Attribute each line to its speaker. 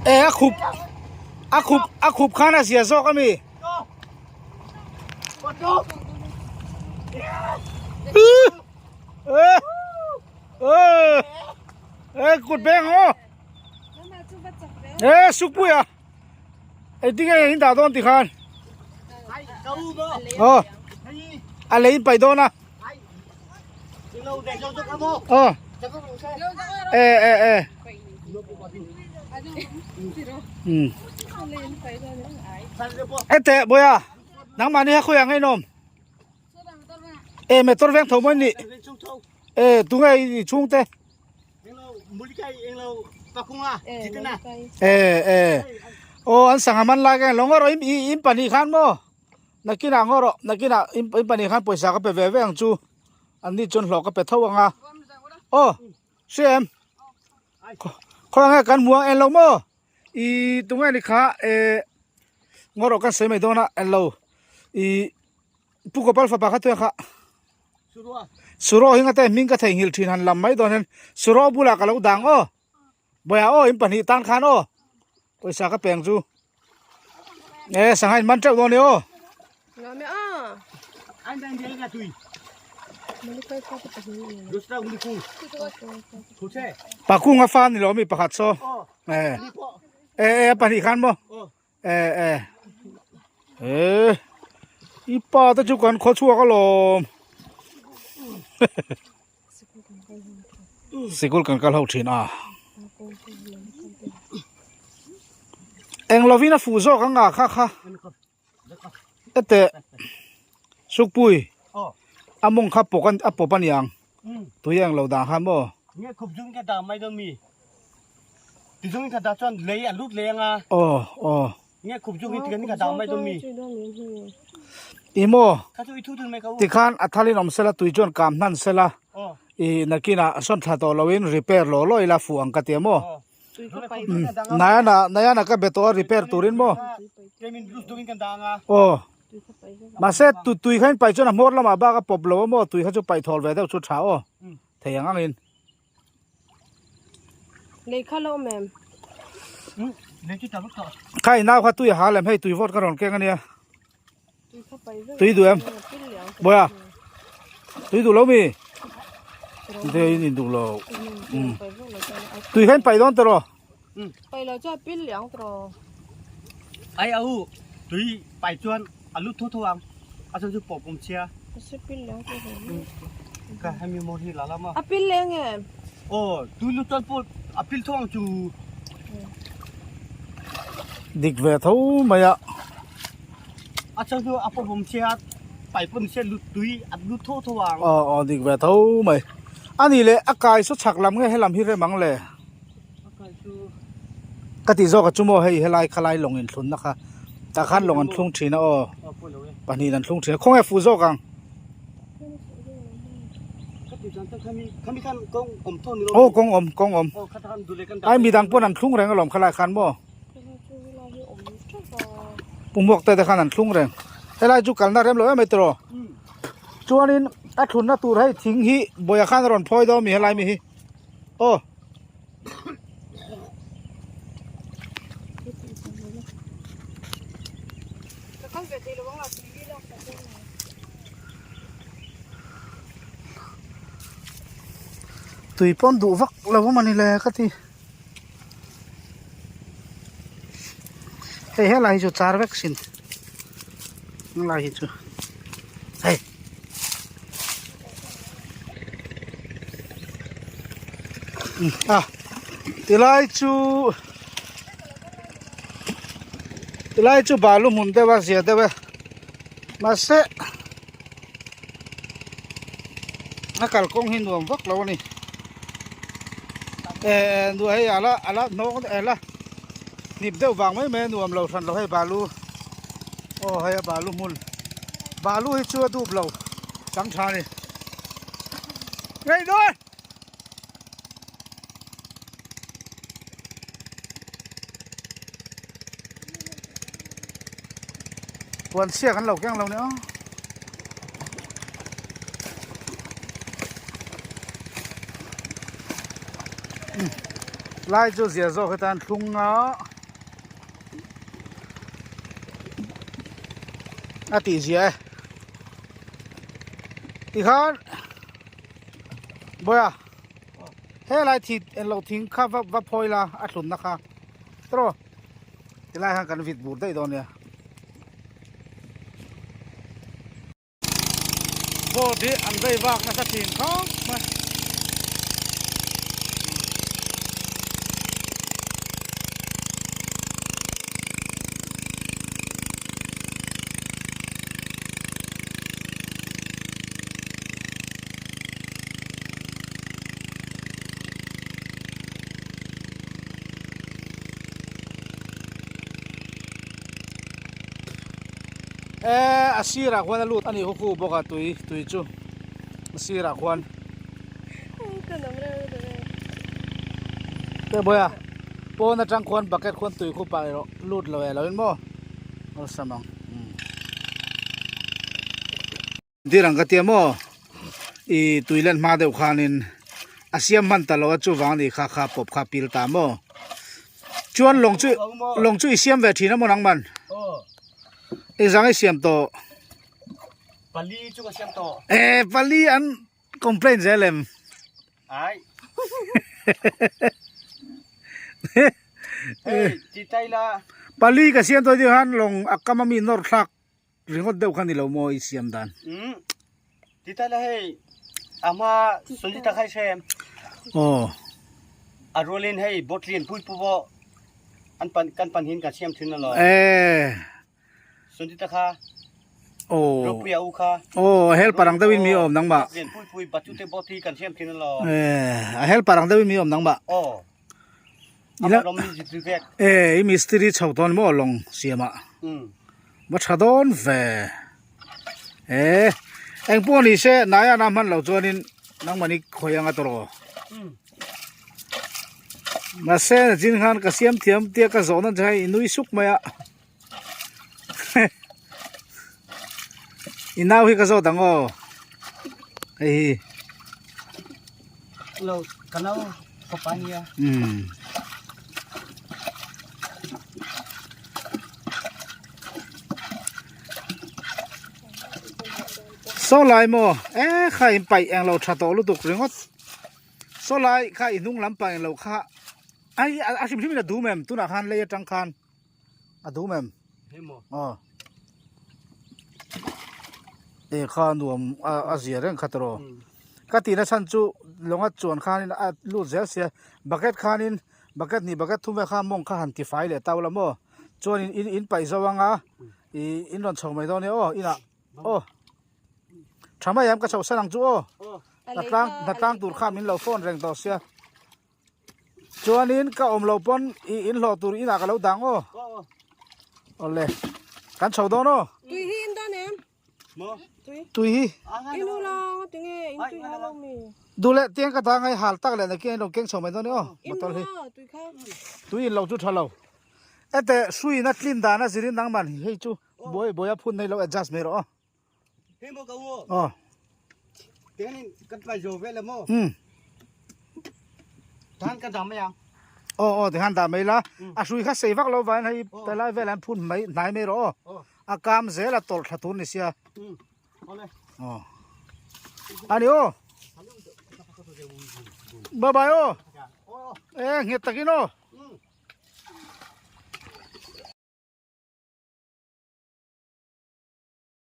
Speaker 1: E a khup a khup a khup khan a zia zawk ami. E kut beng aw. E sukpui a. Engtin nge in dah dawn ti khan. Aw. A lei in paih dawn a. Aw. E e e. Hmm. Ete boya. Nangmah ni ha khawi ah ngei nawm. E motor veng tho mawi ni. E tunge i chhungte. E e aw an sangha man lai ka lo ngaw rawh i in pahnih khan maw nakinah ngaw rawh nakinah in pahnih khan pawisa ka pe ve ve ang chu an ni chuan hlawh ka pe tho ang a aw hria em khawi ang nge kan hmu ang en lo maw i tunge ni kha e ngaw rawh kan sawi mai dawn a en lo i Pu Gopal fapa kha tuia kha Suro hi ngate hming ka theihnghilh thin han lam mai dawn hian Suro bulah ka lo dang aw Bawia aw in pahnih tan khan aw pawisa ka peng chu e sangha in man teuh dawn ni aw Pakung a fa ni lo mi pakhat saw e e e pahnih khan maw E e e i pa te chu kan khaw chhuak alawm sikul kan kal ho thin a eng lovin a fuh zawk ang a kha kha ete sukpui a mawng kha pawk a pawp a niang tui eng lo dan kha maw
Speaker 2: nge khup zum ka dah mai dawn mi ti zum ka dah chuan lei a lut leng a
Speaker 1: aw aw
Speaker 2: nge khup zum hi ti ka dah mai dawn mi
Speaker 1: i maw
Speaker 2: kha chu i thu thun mai ka u
Speaker 1: tikhan a thalin awm sela tui chuan kam hnan sela i nakinah sawn thla tawh loin repair law law ila fuh ang ka ti a maw Nayana Nayana ka be tawh a repair turin maw aw mahse tu tui kha in paih chuan a hmawr lamah bak a pawp lo a maw tui kha chu paih thawl ve deuh chu tha aw thei ang angin kha i nau kha tui a ha lem hei tui vawt ka rawn keng ania tui duh em bawia tui duh lo mi te in in duh lo tui kha in paih dawn tawh
Speaker 3: pai lo chuan pil liang tawh
Speaker 2: ai au tui pai chuan a lut tho tho ang a chuan chu pawh pawm chhia
Speaker 3: pil liang tawh
Speaker 2: ka hemi mawr hi la la ma
Speaker 3: a pil leng em
Speaker 2: aw tui lut chuan pawh a pil tho ang chu
Speaker 1: dik ve tho mai a
Speaker 2: A chang chu a pawm che a pai pawn se lut tui a lut tho tho ang.
Speaker 1: Aw aw dik ve tho mai. A nih leh a kai saw chhak lam nge helam hi rem ang le?
Speaker 2: A kai chu.
Speaker 1: Ka tih zawk a chu maw hei helai khalai lawng in thlun na kha tah khan lawng an thlung thin a aw.
Speaker 2: Aw pawi lo e.
Speaker 1: Pahnih an thlung thin a khawnge fuh zawk ang.
Speaker 2: Ka tih chuan khami khami khan kawng awm tho ni lo.
Speaker 1: Aw kawng awm kawng awm.
Speaker 2: Aw kha khan duh leh kan
Speaker 1: Ai midang pawn an thlung reng alawm khalai khan maw. Pumhawk te te khan an thlung reng helai chu kalna rem lo em mai tiraw chuanin a thlunna tur hei thing hi bawia khan a rawn phawi dawn a mi helai mi hi aw. Tui pawn duh vak lo a mawni le ka ti. Hei helai hi chu char vek sin helai hi chu hei a tilai chu tilai chu balu hmun deuh a zia deuh e mahse a kalkawng hi nuam vak lo a ni eh nuah hei ala ala hnawng ela hnip deuh vang mai mai a nuam lo hran lo hei balu aw hei a balu hmun balu hi chu a dup lo chang tha a ni ngei dawn. Puan chhia kan lo keng lo nia. Lai chu zia zawk hetan thlung a a tih zia e tikhan Bawiha helai thi englo thing kha va va phawi la a thlunna kha tawh tilai khan kan vit bur daih dawn nia. Boat hi an vei vak nasa thin khawp mai. Eh a sirah khuan a lut a nih hu bawk a tui tui chu a sirah khuan te bawiha pawn atang khuan bucket khuan tui khu pah erawh lut lo eh lo in maw awlsam ang. Dir ang ka tia maw? I tui len hma deuh khanin a siam hman ta lo a chuvang a ni kha kha pawp kha pil ta maw? Chuan lawng chu lawng chu i siam ve thin a maw nangman? Engzang i siam tawh?
Speaker 2: Pali chu ka siam tawh.
Speaker 1: Eh pali an complain zel em?
Speaker 2: Ai. Hei ti tai la.
Speaker 1: Pali ka siam tawh ti khan lawng a kam ami nawr thlak Ringawt deuh kha ni lo maw i siam dan.
Speaker 2: Umm ti ta la hei a hma sunti tak hai hrem.
Speaker 1: Aw.
Speaker 2: A rualin hei bot lian pui pu pawh an pan kan pan hin kan siam thin a lo.
Speaker 1: Eh.
Speaker 2: Sunti ta kha.
Speaker 1: Aw.
Speaker 2: Ropuia u kha.
Speaker 1: Aw a helper ang deuhin mi awm nangmah.
Speaker 2: Bot lian pui pui batute bot hi kan siam thin a lo.
Speaker 1: Eh a helper ang deuhin mi awm nangmah.
Speaker 2: Aw. Ila rom mi zit vek.
Speaker 1: Eh i mistiri chho dawn maw lawng siamah.
Speaker 2: Um.
Speaker 1: Va tha dawn ve. Eh eng pawh ni se naia na hman lo chuanin nangmahni khawi anga tawrh.
Speaker 2: Um.
Speaker 1: Mahse nachin khan ka siam thiam tia ka zawh nan che hei i nui suk mai a. I nau hi ka zawt ang aw hei hi.
Speaker 2: Lo ka nau fapa ania.
Speaker 1: Umm. Saw lai maw eh kha in paih englo tha tawh lutuk ringawt saw lai kha i hnung lampang englo kha ai a hrim hrim in a dum em tunah khan lei atang khan. A dum em? Aw. E kha nuam a zia reng kha tawh. Ka tihna chhan chu lawnga chuan khanin a lut zel sia bucket khanin bucket hnih bucket thum vel kha mawng kha han ti fai leh tau la maw chuanin in in paih zo anga ih in rawn chho mai dawn nia aw inah aw tha mai em ka chhoh san ang chu aw hnatlang hnatlang tur kha min lo phone reng tawh sia. Chuanin ka awm loh pawn i in hlawh tur inah ka lo dang aw. Awle kan chho dawn aw.
Speaker 3: Tui hi in dan em? Tui.
Speaker 1: Tui hi.
Speaker 3: Inu la tinge in tui ha lo mi.
Speaker 1: Duh leh tiang ka dang ai hal tak leh nakin lo keng chho mai dawn e aw. Motor hi.
Speaker 3: Tui kha.
Speaker 1: Tui in lo chu tha lo. Ete sui na tlin dan a zirin nang man hei chu buai buai a phun nei lo adjust mai rawh aw.
Speaker 2: Hei maw ka u.
Speaker 1: Aw.
Speaker 2: Tengin kan tlai zo vel maw.
Speaker 1: Um.
Speaker 2: Tan ka dam mai ang.
Speaker 1: Aw aw tikhan dah mai la. A hrui kha sei vak lo vain hei tlai vel an phun mai hnai mai rawh aw. A kam zel a tawlh thla tur ni sia.
Speaker 2: Um. Awle.
Speaker 1: Aw. Ani aw. Bye bye aw. Eh nghet takin aw.